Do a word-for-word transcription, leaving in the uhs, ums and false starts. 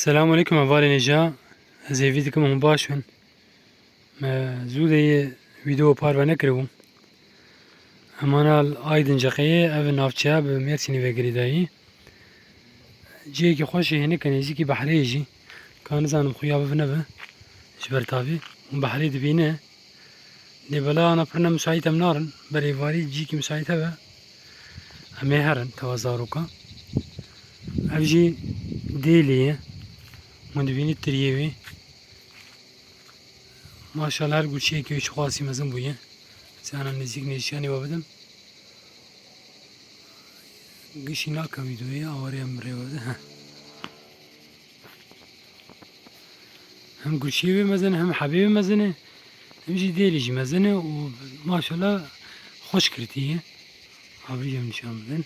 Selamun Aleyküm hevalên hêja. Ez hêvî dikim hûn baş bin. Me zû de yê vîdeo parve nekiribû. Em ana li Aydin Ceqeyê, ev navçeya bi Mêrsînê ve girêdayî. Cihekî xweş e, hinek e, nêzîkî behrê ye jî. Ka nizanim xuya bibe nebe ji ber tavê. Hûn behrê dibîne. Lê bela ana pir ne misaît em narin. Berê varî cîkî misaît hebe. Em ê herin teva zaroka. Ev jî dêlê ye. Hûn dibînî tiriyê wî. Maşallah her gulçiyekî wî çiqasî mezin bûye. Sê ana nêzîk nêşanî we bidim. Gişî nake vîdeoyê, awarê em rê we bide. Heh. Hem gulçiyê wê mezin e, hem hebê wê mezin e, hem jî dêlê jî mezin e û maşallah xweş girtî ye. Avrî em nîşan bidin.